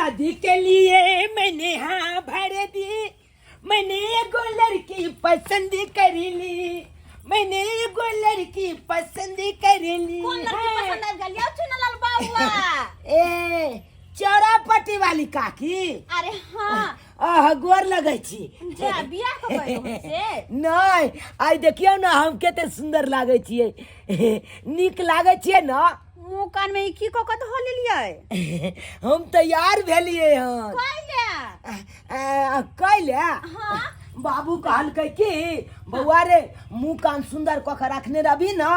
शादी के लिए मैंने हाँ भर दी, मैंने एगो लड़की पसंद कर ली, मैंने एगो लड़की पसंद कर ली। कोन लड़की पसंद आबि गेल यौ चुनलाल बाबुआ? ए चौरापट्टी वाली काकी। अरे हाँ। आह, गोर लगै छी। जा बियाह कऽ कऽ से। नहि, आइ देखियौ ने हम कते सुन्दर लागै छियै, नीक लागै छियै ने? मुँह कान में ई की कऽ कऽ धऽ लेलियै? हम तैयार भेलियै हन। कैले? कैले? हाँ। बाबू कहलकै कि बौआ रे, मुँह कान सुन्दर कऽ के रखने रहबी ने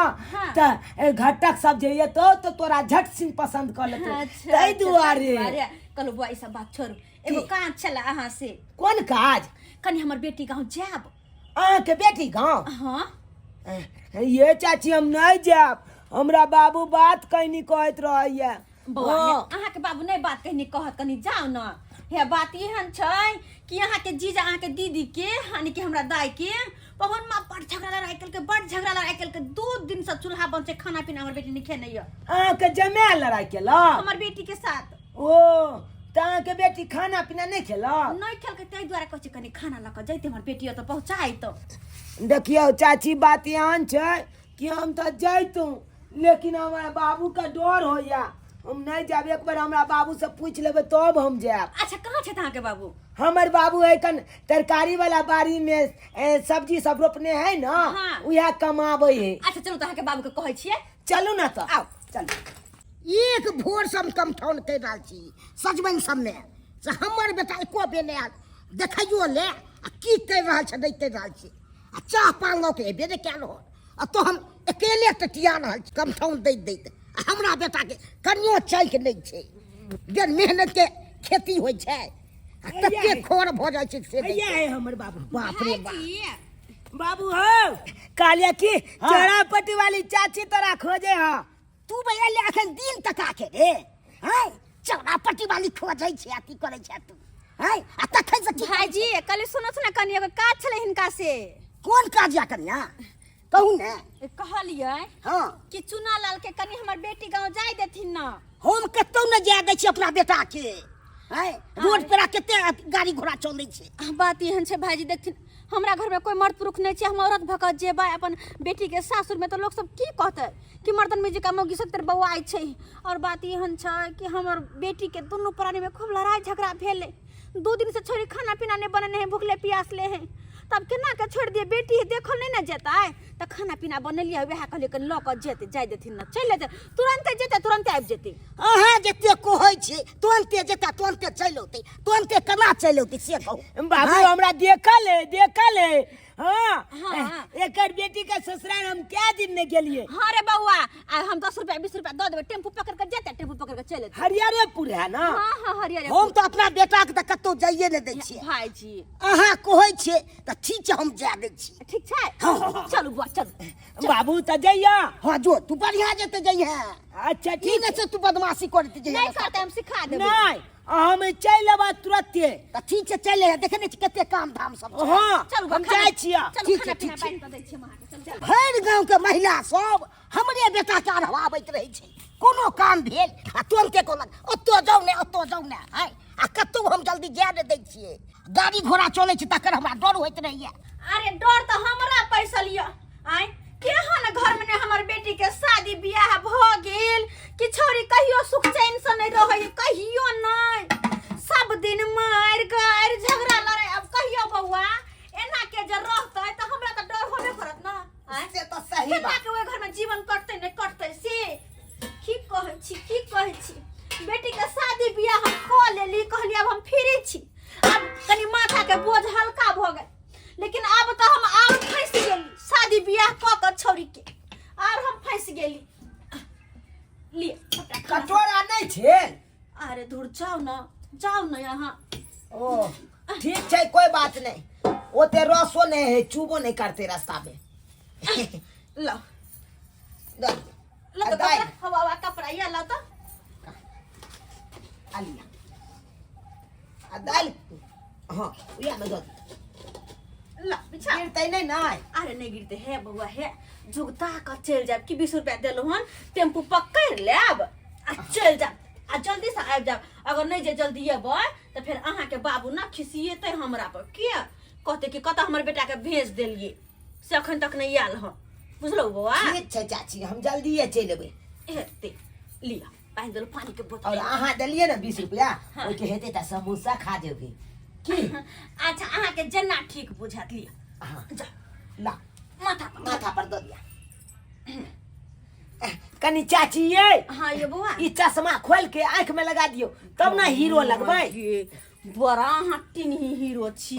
तऽ घटक सब जे एतौ तऽ तोरा झट सिंह पसन्द कऽ लेतौ। अच्छा, ताहि अच्छा, दुआरे। ताहि कहलहुँ बौआ, ई सब बात छोड़ू, एगो काज छलै अहाँ से। कोन काज? कनि हमर बेटी गाँव जायब। अहाँके बेटी गाँव? हाँ। ये चाची, हम नहि जायब, हमरा बाबू बात कहनी कहैत रहैया। बौआ। हाँ। अहाँके बाबू नहि बात कहनी कहत, कनि जाउ ने। हे बात एहन छै कि अहाँके जीजा अहाँके दीदी के यानी कि हमरा दाई के पवन माँ बड़ झगड़ा लड़ाई केलकै, बड़ झगड़ा लड़ाई केलकै। 2 दिन से चूल्हा बंद छै, खाना पीना हमर बेटी नहि खेने यऽ। अहाँके जमाय लड़ाई केलक? हमर बेटी के साथ। ओ तऽ अहाँके बेटी खाना पीना नहि खेलक? नहि खेलकै, ताहि दुआरे कहै छै कनि खाना लऽ कऽ जैते, हमर बेटी ओतऽ पहुँचाइत। देखियौ चाची, बात एहन छै कि हम तऽ जैतहुँ, लेकिन हमरा बाबूके डर होइया, हम नहि जायब। एक बेर हमरा बाबूसँ पूछि लेबै तब हम जायब। अच्छा, कहाँ छथि अहाँके बाबू? हमर बाबू है कन तरकारी वाला बाड़ी में सब्जी सब रोपने है न। हाँ। उएह कमाबै है। अच्छा चलू तऽ अहाँके बाबूके कहै छियै। चलू ने तऽ, आउ चलू। एक भोर से हम कमठौन करि रहल छी सजमनि सबमे से, हमर बेटा एको बेर नहि आयल देखैयो ले आ की करि रहल छै, नहि करि रहल छै। आ चाह पान लऽ के एबे नहि कयल हो, आ तो हम अकेले टटिया रहल छी कमठौन दैत दैत। आ हमरा बेटाके कनियो चैक नहि छै, बिन मेहनत के खेती होइ छै आ कते खोर भऽ जाइ छै से नहि। हैया है हमर बाबू। बाप रे बाप। भाईजी। बाबू हो, कहलिए कि चौरापट्टी वाली चाची तोरा खोजे हा। तू भैया ले अखन दिन तका के रे हैं, चौरापट्टी वाली खोजै छै आ की करै छै तू हैं? आ तखन से की? भाईजी, कहली सुनो ने, कनि एगो काज छलै हिनका से। कोन काज या कन्या, कहू ने। कहलियै कि चुना लाल के कनि हमर बेटी गाँव जाय देथिन न। हम कतौ ने जाय दै छी अपना बेटा के हैं, रोड पर कते गाड़ी घोड़ा चलै छै। बात एहन छै भाईजी, देखथिन हमरा घर में कोई मर्द पुरुख नहीं छै, हम औरत भऽ कऽ जेबै अपन बेटी के सासुर में तऽ लोक सब की कहतै कि मर्दन में जेका मौगी सब तर बौआइ छै। और बात एहन छै कि हमर बेटी के दुनू प्राणी में खूब लड़ाई झगड़ा भेलै, 2 दिन से छोरी खाना पीना नहीं बनेने है, भूखले प्यासले है, तब केना के छोड़ि दिए? बेटी है, देखल नहीं ने जेतै, तऽ खाना पीना बनेलियै, वएह कहलियै कनि लऽ कऽ जेतै, जाय देथिन ने, चलि जेतै, तुरन्ते जेतै, तुरन्ते आबि जेतै। अहाँ जते कहै छी तुरन्ते जेतै, तुरन्ते चलि औतै, तुरन्ते केना चलि औतै से कहू। बाबू। आँय? हमरा देखल है, देखल है, हाँ। हाँ। एकर बेटी के ससुराल हम क्या दिन नहीं गेलिए। हाँ रे बौआ, आ हम 10 रुपया 20 रुपया दऽ देबै, टेम्पू पकड़ कऽ जेतै, टेम्पू पकड़ कऽ चलि एतै। हरियरेपुर है ना? हाँ, हरियर। हम तऽ अपना बेटाके तऽ कतहु जाइए नहि दै छियै। भाईजी। अहाँ कहै छियै तऽ ठीक छै, हम जाय दै छी। ठीक छै। हाँ। चलू बौआ, चलू। बाबू तऽ जइया। हाँ, जो तू बढ़िया जेतै जइहे। अच्छा। ई ठीक। नहि छै तू बदमाशी करैत जइहे। नहि करतै, हम सिखा देबै। नहीं, हम चलि अबा तुरते। तऽ ठीक छै, चलि अइहे, देखै नहि छी कते काम धाम सब छै। हाँ। चलू बौआ, हम जाइ छियै। चलू। ठीक खाना छै, ठीक पीना छै। बान्हि कऽ दै छियै हम अहाँके, चलू चलू। भरि गाँव के महिला सब हमरे बेटा के अढ़वाबैत रहै छै। कोनो काम भेल आ तुरन्ते कहलक ओतऽ जाउ ने, ओतऽ जाउ ने। आँय, आ कतहु हम जल्दी जाय नहि दै छियै, गाड़ी घोड़ा चलै छै तकर हमरा डर होइत रहैया। अरे डर तऽ हमरा पैसल यऽ। आँय, केहन घर में ने हमर बेटी के शादी बियाह भऽ गेल कि छौरी कहियो सुख चैन से नहीं रहै, कहियो नहीं, सब दिन मारि गारि झगड़ा लड़ाई। अब कहियो बौआ, एना के जे रहतै तऽ हमरा तऽ डर होबे करत न, आँय? से तऽ सही केना बात। के ओहि घर में जीवन कटतै नहि कटतै से की कहै छी, की कहै छी? बेटी के शादी बियाह हम कऽ लेली, कहली आब हम फ्री छी, आब कनि माथा के बोझ हल्का भऽ गेल, लेकिन आब तऽ हम आर फँसि गेली। शादी बियाह कऽ कऽ छौरी के आर हम फँसि गेली। लिए सबटा खाना। कटोरा नहीं छे? अरे धुर, जाउ न, जाउ न यहाँ। ओ ठीक छै, कोई बात नहीं, ओते रसो नहीं है, चुबो नहीं करते रास्ता में। ल। दऽ ल तऽ। आ दालि। कपड़ा हवा हवा कपड़ा या ल तऽ। आ लिअ, आ दालि, हाँ, उएह में दऽ दियौ। ल बिछा। गिरतै नहि ने? अरे नहीं गिरते हे बौआ, हे जुगता कऽ चलि जायब कि 20 रुपया देलहुँ हन, टेम्पू पकड़ि लेब आ चलि जायब। आ जल्दी से आबि जायब। अगर नहि जे जल्दी एबै तऽ फेर अहाँके बाबू ना खिसिएतै हमरा पर, किया कहते कि कतऽ हमर बेटाके भेज देलियै से अखन तक नहि आयल हँ, बुझलहुँ बौआ? ठीक छै चाची, हम जल्दिए चलि एबै। हेतै, लिअ पानि देलहुँ, पानिके बोतल। और अहाँ देलियै ने 20 रुपया, ओहिके हेतै तऽ समोसा खा जेबै की? अच्छा, अहाँके जेना ठीक बुझायत, लिअ। हाँ। जा। ला। माथा पर, माथा पर दऽ दिया कनी चाची ये। हाँ ये बौआ, ई चश्मा खोल के आँख में लगा दियो तब ना हीरो लगबै। ये बड़ा अहाँ टिनही हीरो छी।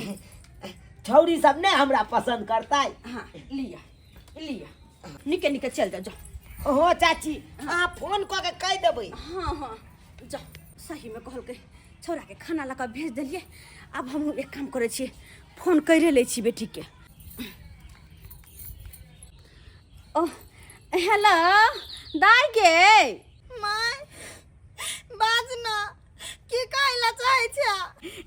छौरी सब ने हमरा पसंद करतै। हाँ लिअ लिअ, निके निके चल जाओ, जाओ। हो चाची, अहाँ फोन कऽ के कहि देबै। हाँ हाँ जाओ। सही में कहलकै, छौड़ा के खाना लऽ कऽ भेज देलियै। आब हमहूँ एक काम करै छियै, फोन करिए लै छी बेटीके। ओ हेलो दाइ गे। माय बाज ना, की कहै ला चाहै छै?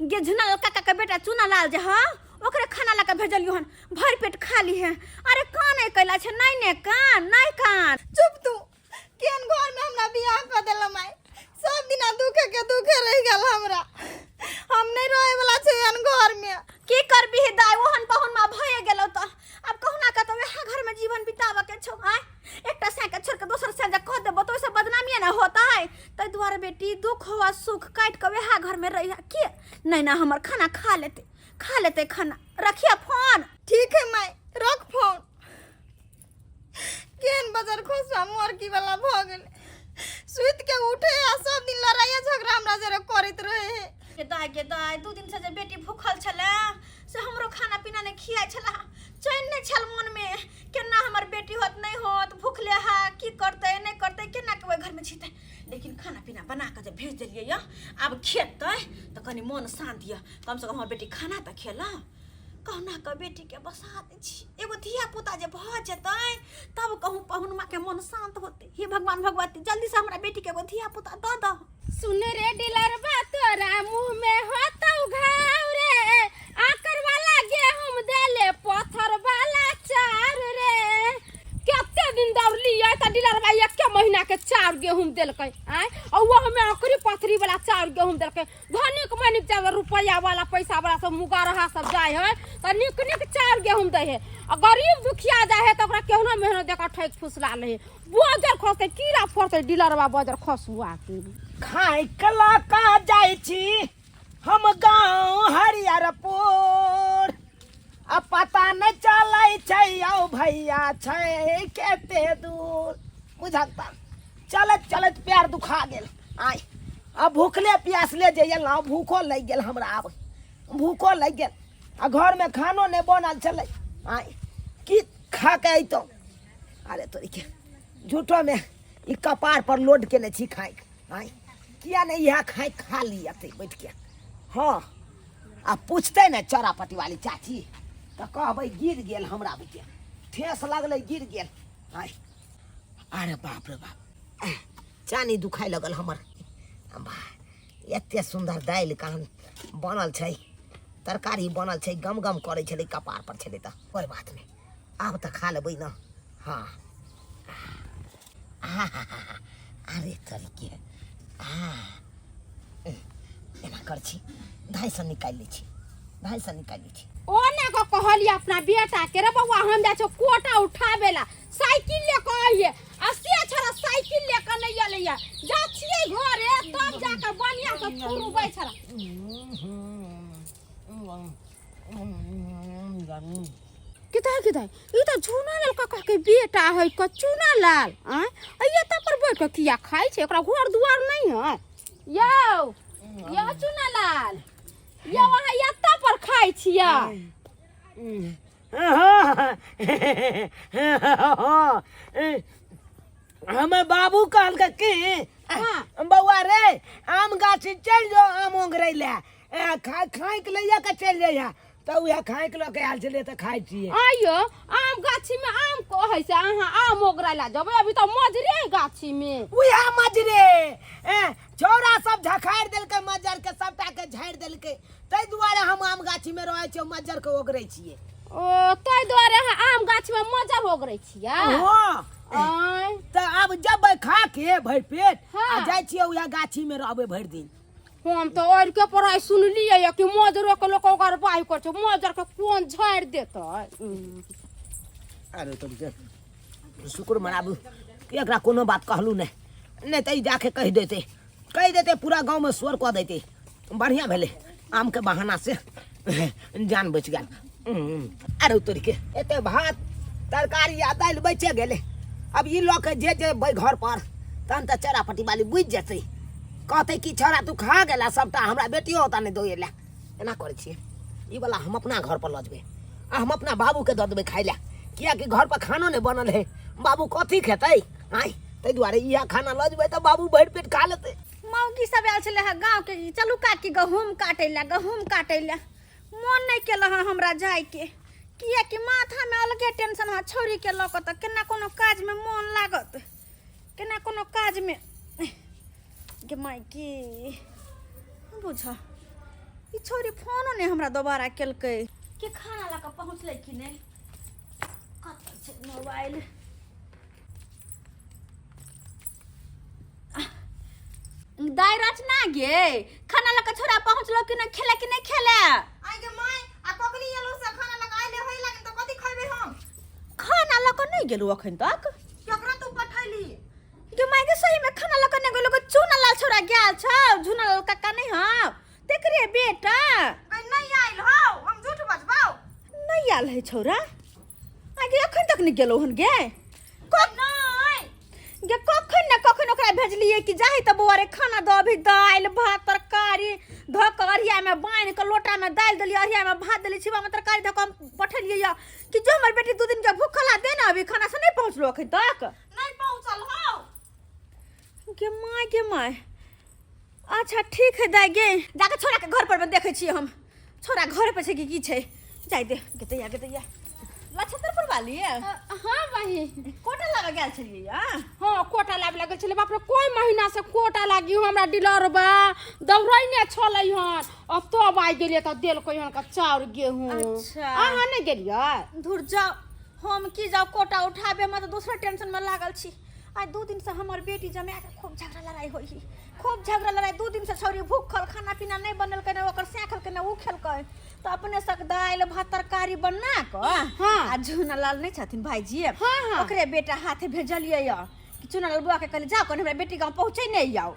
गे झुना काका के बेटा चुना लाल जे हँ, ओकरे खाना लऽ कऽ भेजलियो हन, भरि पेट खा ली है। अरे कान नहि कैला छै? नहि ने कान, नहि कान। चुप तू, केहन घर में हमरा बियाह कऽ देला माय, सब दिना दुखे के दुखे रहि गेल हमरा। हम नहीं रहे वाला छै एहन घर में। की करबी दाइ, ओहन पहुन मा भए गेलौ तऽ आब कहुना कऽ तऽ वएह घर में जीवन बिताबऽ के छौ। आय एकटा साँके छोड़ के दोसर साँ जे कह देबो तऽ ओहिसँ बदनामिये ने होतै। ताहि दुआरे बेटी दुख हो सुख काटि कऽ वएह घर में रहिह। के नहि ना हमर खाना खा लेतै, खा लेतै खाना। रखिए फोन। ठीक है माय, रख फोन। केहन बजर खोसवा मोरकी वाला भऽ गेल, सुति के उठे आ सब दिन लड़ाइया झगड़ा हमरा जरे करैत रहे है। के दाय के दाय, 2 दिन से जे बेटी भूखल छलै से हमरो खाना पीना नहि खियाइ छलै, चैन नहि छल मन में, केना हमर बेटी होत नहि होत, भूखले हा की करतै नहि करतै, केना के ओहि घर में जीतै। लेकिन खाना पीना बना कऽ जे भेज देलियै यऽ, आब खेतै तऽ कनि मन शान्त यऽ, कम से कम हमर बेटी खाना तऽ खेला। कहुना कऽ बेटीके बसा दै छी, एगो धिया पुता जे भऽ जेतै तब कहूँ पहुनमा के मन शान्त होतै। हे भगवान भगवती, जल्दी से हमरा बेटी के एगो धिया पुता दऽ दऽ। सुन रे डिलरबा, तोरा मुंह में होतौ घाव रे, आकर वाला गेहूं देले पत्थर वाला चार रे। कते दिन दौड़लियै तऽ डिलरबा एके महीना के चाउर गेहूं देलकै आँय, और वो हमें आकरी पथरी वाला चाउर गेहूं देलकै। धनिक मनिक जादा रुपया वाला पैसा वाला सब मुगरहा सब जाय है तऽ नीक नीक चाउर गेहूं दै है, आ गरीब दुखिया जाय है तऽ ओकरा केहनो मेहनो देकर ठकि फुसला लै है। बजर खसतै कीड़ा फड़तै डीलरवा बजर खसुआ के। खाय कला का जाइ छी हम गाँव हरियरपुर, आ पता नहि चलै छै यौ भैया छै कते दूर। बुझलता चलैत चलैत पैर दुखा गेल आइ, आ भूखले प्यासले जे एलहुँ, भूखो लागि गेल हमरा, आब भूखो लागि गेल आ घरमे खानो नहि बनल छलै आइ, की खा के अयतहुँ। अरे तोरीके झूठोमे ई कपार पर लोड केने छी खाइक आइ, किया नहि इएह खाइ खा ली एतै बैठके। हँ आ पूछतै ने चौरापट्टी वाली चाची तऽ कहबै गिर गेल हमरा बुते, ठेस लगलै गिर गेल आइ। अरे बाप रे बाप, चानी दुखाइ लगल हमर। एते सुन्दर दालि कहाँ बनल छै, तरकारी बनल छै, गम गम करै छलै कपार पर छलै तऽ कोइ बात नहि, आब तऽ खा लेबै ने। हँ अरे तरीके एना कर छी, धाइसँ निकालि लै छी, धाइसँ निकालि लै छी। ओ ने को कहलिए अपना बेटा के, रे बौआ हम जाइ छौ कोटा उठाबे ला, साइकिल ले के आइए, आ से छड़ा साइकिल ले के नहीं अलैया, जा छियै घरे तब जाके बढ़िया से थुरुबै छड़ा। किता किता ई तऽ झूना लाल काका के बेटा है क चूना लाल आँय, आ एतऽ पर बैठ के किया खाइ छै, ओकरा घर दुआर नहीं है? यौ यौ चूना लाल यौ, अहाँ एतऽ पर खाइ छियै? हमर बाबू कहलकै कि हाँ। बौआ रे आम गाछी चलि जो आम ओंघरै लए, खाइक लैया के चलि जइहा, तऽ उएह खाइक लऽ के आयल छलियै तऽ खाइ छियै। आइयो आम गाछी में आम कहै से अहाँ आम ओगरै ला जेबै? अभी तऽ मजरे है गाछी में। उएह मजरे छौड़ा सब झखारि देलकै मज्जर के, सबटा के झाड़ि देलकै, ताहि दुआरे हम आम गाछी में रहै छियै, मज्जर के ओगरै छियै। ओ ताहि दुआरे अहाँ आम गाछ में मजर ओगरै छियै हँ आँय तऽ आब जबै खा के भरि पेट हाँ। आ जाइ छियै उएह गाछी में रहबै भरि दिन हम तऽ और के पढ़ाई सुनलियै यऽ कि मजरो के लोक ओकर बाहि कर छै मजर के कोन झाड़ि देतै अरे तुम के शुक्र मनाबू कि एकरा कोनो बात कहलू नहि नहि तऽ ई जाके कहि देतै कहि देतै पूरा गाँवमे शोर कऽ देतै बढ़िआँ भेलै आमके बहाना से जान बचि गेल अरे तोरीके एते भात तरकारी आ दालि बचे गेलै अब ई लऽ के जे जेबै घर पर तहन तऽ चेरापट्टी वाली बुझि जेतै कहतै कि छौड़ा तू खा गेला सबटा हमरा बेटियो ओतऽ नहि दऽ एला एना करै छियै ई वाला हम अपना घर पर लऽ जेबै आ हम अपना बाबूके दऽ देबै खाइ लए किएकि घर पर खानो नहि बनल है बाबू कथी खेतै आँय ताहि दुआरे इएह खाना लऽ जेबै तऽ बाबू भरि पेट खा लेतै मौगी सब आयल छलै हँ गाँवके चलू काकी गहूँम काटै लए गहूँम काटै लए मोन नहि केलक हँ हमरा जाइके किएकि माथामे अलगे टेंशन हँ छौड़ीके लऽ कऽ तऽ केना कोनो काजमे मोन लागत केना कोनो काजमे गे माय की बुझ ई छौड़ी फोनो नहि हमरा दोबारा केलकै के खाना लऽ कऽ पहुँचलै कि नहि कतऽ छै मोबाइल दाइ रचना गे खाना लऽ कऽ छोड़ा पहुँचलो कि नहि खेले कि नहि खेले आइ गे माय आ कखनी एलौ से खाना लगा आइले होय लागन तऽ कथी खैबे हम खाना लऽ कऽ नहि गेलू अखन तक केकरा तू पठैली गे माय गे सही में खाना लऽ कऽ नहि गेलू चूना लाल छोड़ा गेल छौ झूना लाल काका नहि हँ तेकरे बेटा गई नहीं आइल हौ हम झूठ बजबाउ नहि आयल है छौड़ा आगे अखन तक नहि गेलौ हन गे नहीं गे कखन ने कखन ओकरा भेजलियै कि जाही तऽ बौआ रे खाना दऽ अभी दालि भात तरकारी धऽ कऽ अरियामे बान्हि कऽ लोटामे दालि देलियै अरियामे भात देलियै छिपामे तरकारी धऽ कऽ हम पठेलियै यऽ कि जो हमर बेटी दू दिन के भूखल आ दे ने अभी खाना से नहि पहुँचलो अखन तक नहीं पहुंचल हौ गे माय गे माय अच्छा ठीक है दाइ गे जाके छोड़ा के घर पर में देखै छियै हम छोड़ा घर पर छै कि की छै जाय दे गेतैया गेतैया लछतरपुर वाली हाँ बहिन कोटा लाबऽ गेल छलियै या हाँ कोटा लाबे लागल छलै बाप रे कोई महीना से कोटा लागी हमरा डीलर बा दौड़ैने छलै हन अब तब आइ गेलियै तऽ देलकै हन का चाउर गेहूँ अच्छा। अहाँ नहि गेलियै धुर जाओ हम की जाओ कोटा उठाबे में तऽ दोसर टेंशन में लागल छी आइ दू दिन से हमर बेटी जमा के खूब झगड़ा लड़ाई होइ ही खूब झगड़ा लड़ाई दू दिन से छौरी भूखल खाना पीना नहीं बनेलकै ने ओकर सैं खेलकै ने ऊ खेलकै तऽ अपने सब दालि भात तरकारी बना कऽ हाँ। आ झूना लाल नहीं छथिन भाईजी हाँ, हाँ। ओकरे बेटा हाथे भेजलियै यऽ कि चूना लाल बुआ के कहली जाओ कनि हमरा बेटी गाँव पहुँचे नहीं आउ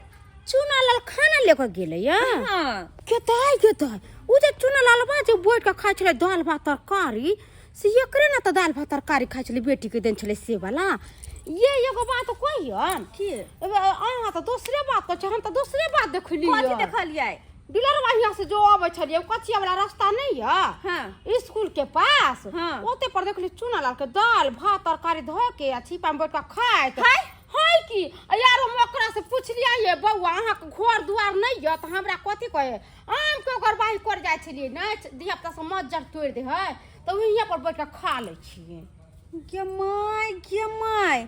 चूना लाल खाना लेकर गेलै या हाँ केतै केतै उ जे चूना लाल बा जे बैठ के खाइ छलै दालि भात तरकारी से एकरे ने तऽ दालि भात तरकारी खाइ छलै बेटीके देने छलै से वाला ये एगो बात कहियन की अहाँ तऽ दोसरे बात कहै छी हम तऽ दोसरे बात देखलियै कथी देखलियै डिलरवा हियाँ से जो अबै छलियै ओ कचिया वाला रास्ता नहीं यऽ हाँ। स्कूल के पास हाँ। ओते पर देखली चूना लाल के दाल भात तरकारी धऽ के आ छिपा में बैठ के खाइत हाय। हाय की आ यार हम ओकरा से पुछलियै ये बौआ अहाँके घर दुआर नहीं यऽ तऽ हमरा कथी कहे आम के ओकर बाही कर जाइ छलियै नहि धिया पुता सब मज्जर तोड़ि दे है तऽ वहीं पर बैठ के खा लै छियै गे my गे माय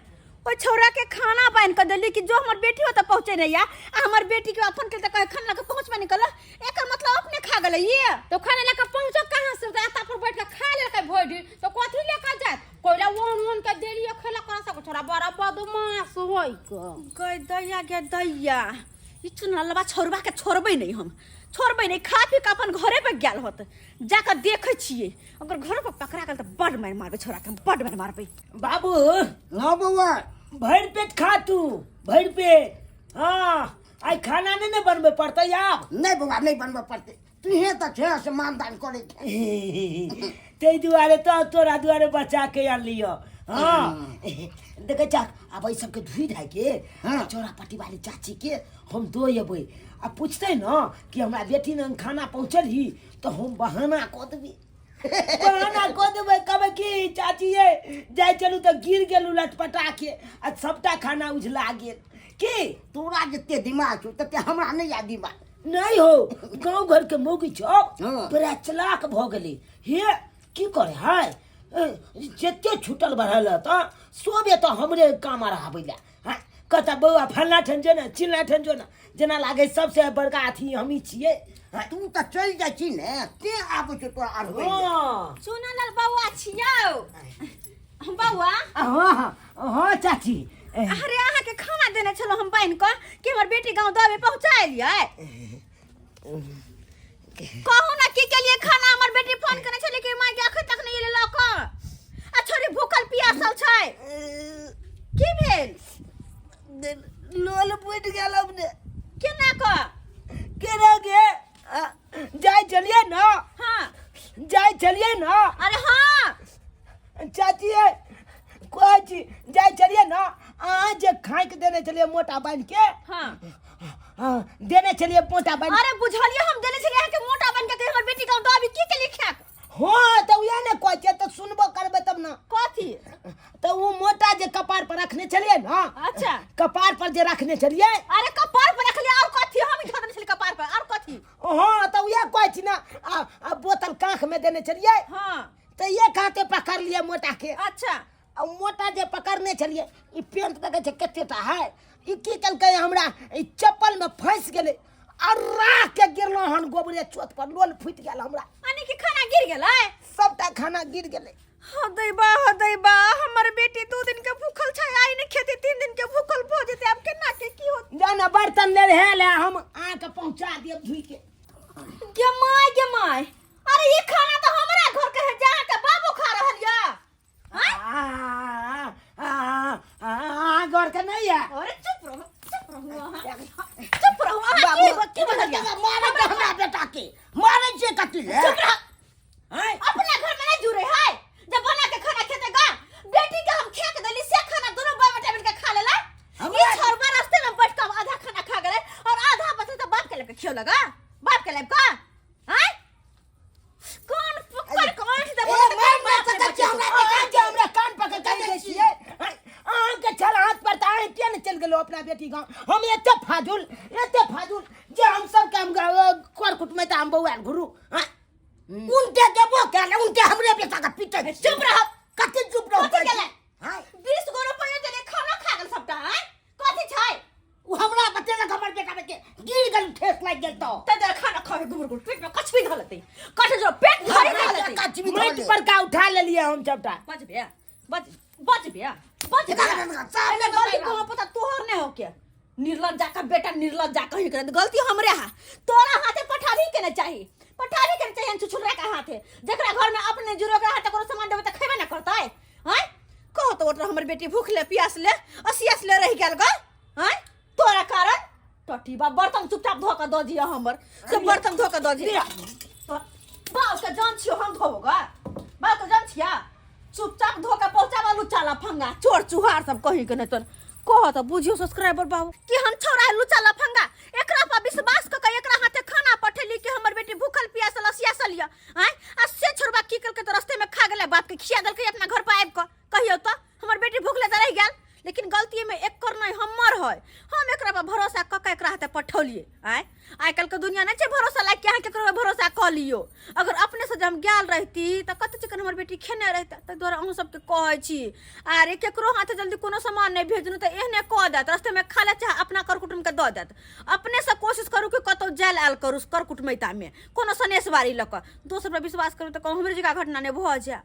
ओहि छौड़ा के खाना बान्हि कऽ देली कि जो हमर बेटी ओतऽ पहुँचे नहीं या आ हमर बेटी के अपन के तऽ कहे खाना लऽ कऽ पहुँचबे नहीं कल एकर मतलब अपने खा गेलै ये तो खाना लऽ कऽ पहुँचो कहाँ से तऽ एतऽ पर बैठ के खा लेलकै भरि दिन तऽ कथी लऽ कऽ जायत कोयला ओहन ओहन के देलियै खेलक करा सब छोड़ा बड़ा बदमाश होइ के गै दैया गे दैया ई चुनलवा छोड़बा के छोड़बै नहीं हम छोड़बै नहीं खा पी के अपन घरे पर गेल होत जाकऽ देखै छियै अगर घर पर पकड़ा गेल तऽ बड मारि मारबै छोड़ा के हम बड मारि मारबै बाबू हाँ बौआ भरि पेट खा तू भरि पेट हाँ आइ खाना नहि ने बनबै पड़तै आब नहीं बौआ नहीं बनबऽ पड़तै तुहे तऽ छे से मानदान करै छे ताहि दुआरे तऽ तोरा दुआरे बचा के आनलियो हाँ देखै छह आब एहि सबके धोइ धाइ के हाँ। चौरा पट्टी वाली चाची के हम दो अबै आ पूछतै ने कि हमरा बेटी लग खाना पहुँचल ही तऽ हम बहाना कऽ देबै बहाना कऽ देबै कहबै कि चाची ये जाइ चलू तऽ गिर गेलू लटपटा के आ सबटा खाना उझला गेल की तोरा जते दिमाग छौ तते हमरा नहि आ दिमाग नहि हो गाँव घर के मौगी छौ हाँ। बड़ा चलाक भऽ गेलै हे की करे है ए, जते छूटल बढ़ल तऽ सोबे तऽ हमरे काम आर आबै लए हँ कहता बौआ फलना ठाम जो ने चिलना ठाम जो ने, जेना लागै सबसे बड़का अथी हमही छियै। तू तऽ चलि जाइ छी ने, ते आबै छौ तोरा अढ़बै लए। हँ। चुनल बौआ छियौ बौआ। हँ हँ हँ चाची। अरे अहाँके खाना देने छलहुँ हम बान्हि कऽ कि हमर बेटी गाँव दबे पहुँचा एलियै। कहू ना की केलिए खाना? हमर बेटी फोन केने छलै कि माय के अखन तक नहि एलै लऽ कऽ, आ छोरी भूखल पियासल छै। की भेल? लोल फूटि गेल हमरे। केना कऽ? केना गे? जाइ छलियै ने। हाँ। जाइ छलियै ने। अरे हाँ। चाची कहै छी जाइ छलियै ने, अहाँ जे खाँकि देने छलियै मोटा बान्हि के। हाँ। हाँ, देने छलियै मोटा बान्हि। अरे बुझलियै हम देने छलियै अहाँके मोटा बान्हि के, हमर बेटी गाँव दबी की केलियै खाक? हाँ तऽ उएह ने कहै छियै, तऽ सुनबो करबै तब ने। कथी? तऽ ओ मोटा जे कपार पर रखने छलियै ने। अच्छा। कपार पर जे रखने छलियै। अरे कपार पर रखलियै और कथी? हम धऽ देने छलियै कपार पर और कथी? हाँ तऽ उएह कहै छी ने, आ बोतल काँख में देने छलियै। हाँ। तऽ एक हाथे पकड़लियै मोटा के। अच्छा। आ मोटा जे पकड़ने छलियै, ई पेंट देखै छै कतेटा है, ई की केलकै हमरा ई चप्पल में फंसि गेलै आ राख के गिरलहुँ हन गोबरे चोत पर, लोल फूटि गेल हमरा। यानी कि खाना गिर गेलै? सबटा खाना गिर गेलै। हो दैबा, हो दैबा, हमर बेटी 2 दिन के भूखल छै, आइ नहि खेती 3 दिन के भूखल भऽ जेतै, आब केना के की होत? जा ने बर्तन ले रहे ले, हम अहाँके पहुँचा देब धोइ के। गे माय, गे माय, अरे ई खाना तऽ हमरा घर के है, जहाँ के बाबू खा रहल यऽ। अहाँ घर के नहीं है? अरे चुप रहो, चुप रहो अहाँ, चुप रहो अहाँ। बाबू, की बोललियै? मारै छै हमरा बेटा के, मारै छै कथी ले? चुप रहो। हैं? अपना घर में नहीं जुड़े है, जब बना के खाना खेते गा, बेटी के हम खेक देली से खाना दोनों बाप बेटा मिलके खा लेला। हमरा ई छोरबा रास्ते में बैठ के आधा खाना खा गेलै और आधा बचल तो बाप के लेके खियो लगा, बाप के लेके हैं? कान पकड़ के आँख दे ए, बोलत मार बाप मार के सकै छी हमरा अहाँ बेटा के हमरा कान पकड़ के कहै छियै? अहाँ के छल हाथ पर तऽ अहाँ किया ने चलि गेलहुँ अपना बेटी गाँव? हम एते फाजुल, एते फाजुल जे हम सब के हम कर कुटुम्ब तऽ हम बौआल घुरू। हाँ? उनके देबो कएल, उनके हमरे बेटा के पीटै छी। चुप रह। कथी चुप रहू? कथी केलै? हाँ? 20 गो रुपया देले खाना खा गेल सबटा, हैं? कथी छै? उ हमरा बतेलक हमर बेटा के गिर गेल, ठेस लागि गेल तऽ। तै दुआरे खाना खाबे गुबर गुबर पेट में कछबी धऽ लेतै, कठ जो पेट भरि धऽ लेतै। कछबी धऽ माटि ले। पर का उठा लेलियै हम सबटा। बच बे, बच, बच बे, बच बे। सामने एने गलती कोनो पता तोहर नहि हो के। निर्लज्जा का बेटा, निर्लज्जा कहीं के गलती हमरे है, तोरा हाथे पठारी के नहीं चाही, पठारी के नहीं चाहिए छुछुरा के हाथे, जकरा घर में अपने जुरो के हाथे कोनो सामान देबे त खेबे ना करतै। हैं कहो तो ओतरा हमर बेटी भूख ले प्यास ले असियास ले रह गेल ग। हैं तोरा कारण टटीबा बर्तन चुपचाप धो के दऽ दिया हमर, से बर्तन धो के दऽ दिया। बाप के जान छियो हम धोबो ग, बाप के जान छिया, चुपचाप धो के पहुंचावा लुच्चा लफंगा चोर चुहार सब कहीं के नहीं तोर। कह त बुझियो सब्सक्राइबर बाबू कि हम छोरा है लुच्चा लफंगा, एकरा पर विश्वास क के एकरा हाथे खाना पठेली कि हमर बेटी भूखल प्यासल असियासल य। आँय आ से छोरबा की केलकै त रास्ते में खा गेलै, बाप के खिया देलकै अपना घर पर आबि क। कहियो त हमर बेटी भूखले त रहि गेल, लेकिन गलती में एकर नहीं हमर है, हम एकरा पर भरोसा क के एकरा हाथे पठौलिए। आँय आइ काल्हि के दुनिया नहीं छै भरोसा लायक कि अहाँ केकरो पर भरोसा कऽ लियौ। अगर अपने से जब हम गेल रहती तऽ कते चिकन हमर बेटी खेने रहता। ताहि दुआरे अहूँ सबके कहै छी अरे केकरो हाथे जल्दी कोनो सामान नहि भेजलहुँ तऽ एहने कऽ देत, रस्ते में खा ले चाहे अपना कर कुटुम्ब के दऽ देत। अपने से कोशिश करू कि कतौ जायल आयल करू कर कुटुमैता में कोनो सनेसबारी लऽ कऽ, दोसर पर विश्वास करू तऽ कहूँ हमरे जकाँ घटना नहि भऽ जाय।